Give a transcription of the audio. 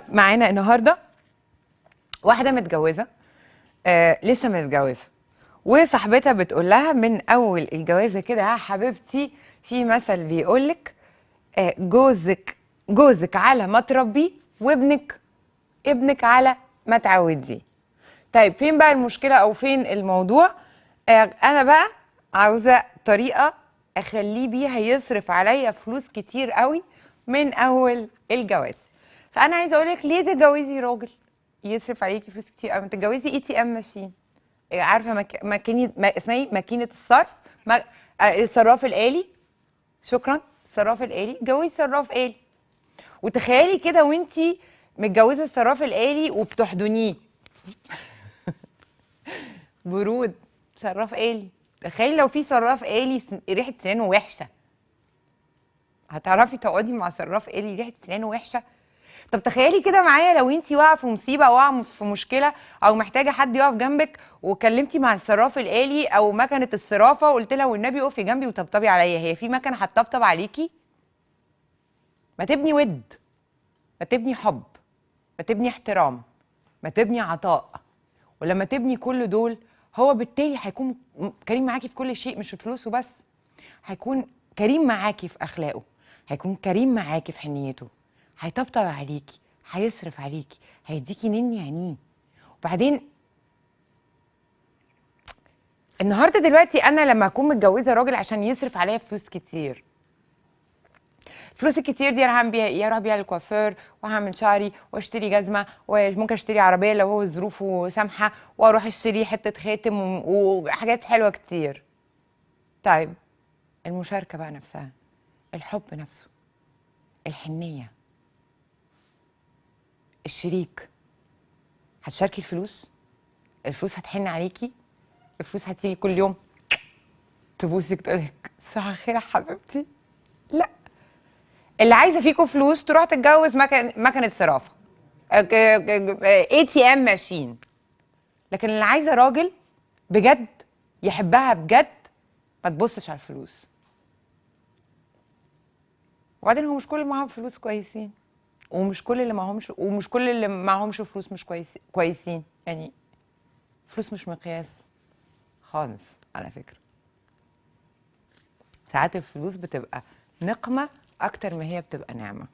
معانا النهارده واحدة متجوزة، لسه متجوزة، وصاحبتها بتقول لها من اول الجوازه كده: يا حبيبتي، في مثل بيقولك جوزك جوزك على ما تربيه، وابنك ابنك على ما تعوديه. طيب فين بقى المشكلة او فين الموضوع؟ انا بقى عاوزه طريقه اخليه بيها يصرف عليا فلوس كتير قوي من اول الجواز. فانا عايزه اقولك: ليه تتجوزي راجل يصرف عليكي فلوس كتير قوي؟ تتجوزي ATM machine. عارفه ماكينة اسمها ايه؟ ماكينة الصرف، ما... آه، الصراف الآلي. شكرا، الصراف الآلي. اتجوزي صراف آلي، وتخيلي كده وانتي متجوزة الصراف الآلي وبتحضنيه برود. صراف آلي. تخيلي لو في صراف آلي ريحة سنانه وحشة، هتعرفي تقعدي مع صراف آلي ريحة سنانه وحشة؟ طب تخيلي كده معايا لو انتي واقعه في مصيبة، واقعه في مشكله، او محتاجه حد يقف جنبك، وكلمتي مع الصراف الآلي او مكنه الصرافه وقلت لها: والنبي اقفي جنبي وطبطبي عليا. هي في مكنه هتطبطب عليكي؟ ما تبني ود، ما تبني حب، ما تبني احترام، ما تبني عطاء. ولما تبني كل دول، هو بالتالي هيكون كريم معاكي في كل شيء، مش في فلوسه بس. هيكون كريم معاكي في اخلاقه، هيكون كريم معاكي في حنيته، هيطبطب عليكي، هيصرف عليكي، هيديكي نني عينيه. وبعدين النهارده دلوقتي انا لما اكون متجوزة راجل عشان يصرف عليا فلوس كتير، الفلوس الكتير دي انا هعمل بيها ايه؟ هروح بيها الكوافير، وهعمل شعري، واشتري جزمه، وممكن اشتري عربية لو هو ظروفه سامحه، واروح اشتري حتة خاتم وحاجات حلوة كتير. طيب المشاركة بقى نفسها، الحب نفسه، الحنيه، الشريك، هتشاركي الفلوس؟ الفلوس هتحن عليكي؟ الفلوس هتيجي كل يوم تبوسك تقولك صباح الخير يا حبيبتي؟ لا. اللي عايزه فيكم فلوس تروح تتجوز مكنه صرافه، ATM machine. لكن اللي عايزه راجل بجد يحبها بجد ما تبصش على الفلوس. وبعدين هو مش كل اللي معاهم فلوس كويسين، ومش كل اللي معاهمش فلوس مش كويسين. يعني فلوس مش مقياس خالص على فكرة. ساعات الفلوس بتبقى نقمة أكتر ما هي بتبقى نعمة.